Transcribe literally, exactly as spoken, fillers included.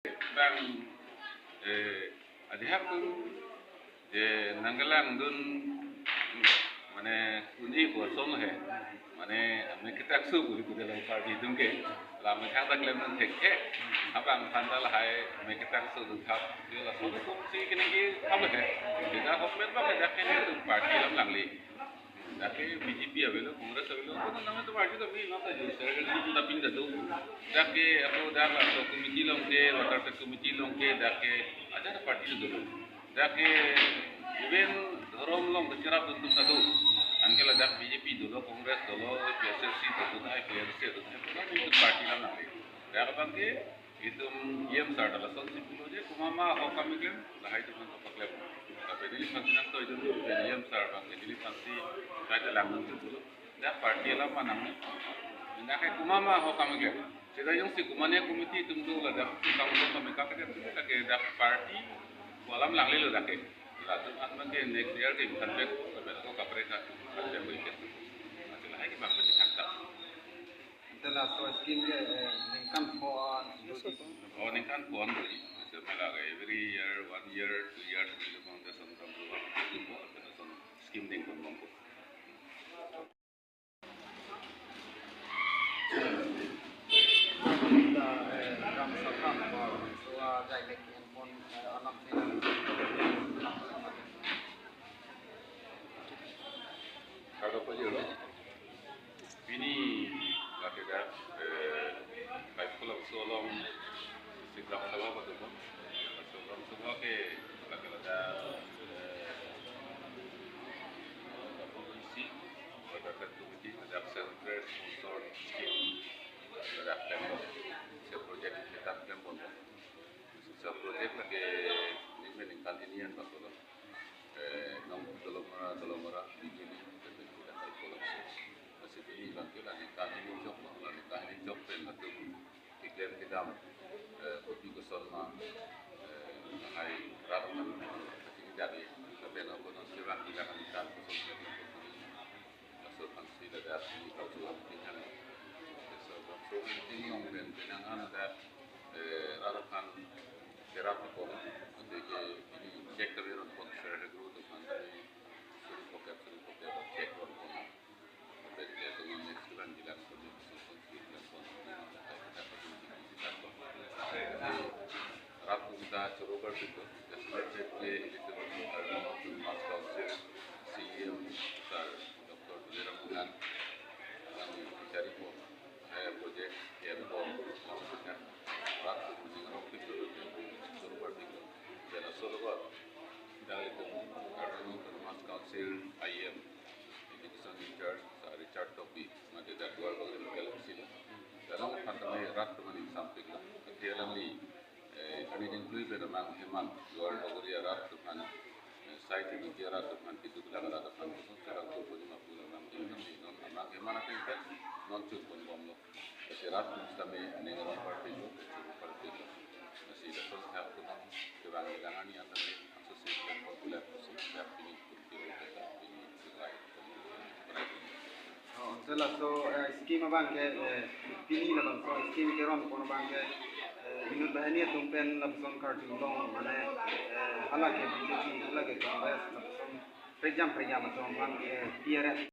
Bang, eh, adihak tu je nangkelang dun, mane un-e ko ason he, mane me ketak su buli kuda lang party atum ke, la me thang tak lem nang thek ke, abang phandal hai me ketak su dun thap, dia lason atum si kene ke thap he, dia government bang dak kene atum party alam langli. Dak ke B J P avelo, Congress avelo, ko nang tu party tu mi nang ta jil ser ke tu ta pin ta tu. Dak ke ako dak laso committee along ke, watershed committee along ke, dak ke aja ta party tu dolo. Dak ke even dhorom along ke cherap dun atum ta do. Anke ladak B J P dolo, Congress dolo, A P H L C dolo, A P H L C dolo, party alam nang. Dak abang ke itum E M sir ta lason si pulo je, komat ma ahok kam keklem, lahai atum nang kapaklem. Tapi Dilip Hanse nangtoi dun, E M sir abang ke Dilip Hanse, sir ta lang nang si pulo. Dak party alam ma nang ne. Dak ke komat ma ahok kam keklem. Seta jongsi komatne committee atum do ladak, kam atum kam keklem, dak ke dak party ko alam langlelo dak ke. Latum an abang ke next year ke kan bet, bet ko kaprek kan, kan bet ko iket. Masih lahai ke bang bet thangta. Ante laso scheme ke, eh, ningkan pho-an do. Oh, ningkan pho-an do. Ese mela ke every year, one year, two years, itu bang ke sontang dua itu ko, atau son scheme ding pon bang ko. Da, eh, Ram Sabha ko, so, ah, jai lek en pon, eh, alam sini. Kado pajero. Pini lake dak, eh, Baithalangso along si Gram Sabha patum. So Gram Sabha ke lake ladak, eh, isi, ladak committee, ladak central sponsor scheme, ladak klem, se project kita klem pon. So project lake ini meningkat ini yang bakal, eh, nong Dolamara, Dolamara, Bijuli, dan tidak ada kolom. Masih ini bangkit lagi kali ini jok, lagi kali ini jok pen latum keklem kedam, eh, kopi koson ma, eh, hai rat kan, masih tidak ada, tapi nang kono sirang tidak akan ikan koson jadi kopi. Laso aphansi ladak ini kalsuan pinjang. Laso kalsuan ini nong pen pinangan ladak, eh, rat aphan kerap ko. Ante ke ini check kami ron pon share he group aphan kami suri pocket, suri pocket check ron pon. Ante ke teman next bulan jilan pon, next bulan pon, jilan pon. Rat atum ta choro kar pinto, just like that ke, ini ke, Mass Council, C E M, sir, Doctor Tuliram Ronghang, kami cari po, eh, project, ya, po, rat atum meninggal, choro kar pinto, jana solo kar, dan itu, Karbi Anglong Autonomous Council, I E M, Education in Charge, Sir Richard Tokbi, mate dak Duarbagori local M C lo. Dalam pantai rat atum mani sampik lo. Kemudian ni, eh, kami include pen amang heman, Duarbagori arat atum aphan, eh, site ini arat atum aphan, itu bilang arat atum aphan, khusus sedang tu punya mampu amang heman, non amang heman atum kan, non chun pon bomlo. Kasi rat atum kami neng party lo, party lo. Kasi dak atum hak atum, kurang dengan ni atum ni, khusus sedang populer, khusus sedang ini. Oh, ante laso, eh, scheme abang ke, eh, pini labangso scheme keron pon abang ke, eh, inut banghini atum pen lapuson karjulong mane, eh, hala ke B J P, hala ke Congress, lapuson prekjam prekjam atum abang, eh, P R F.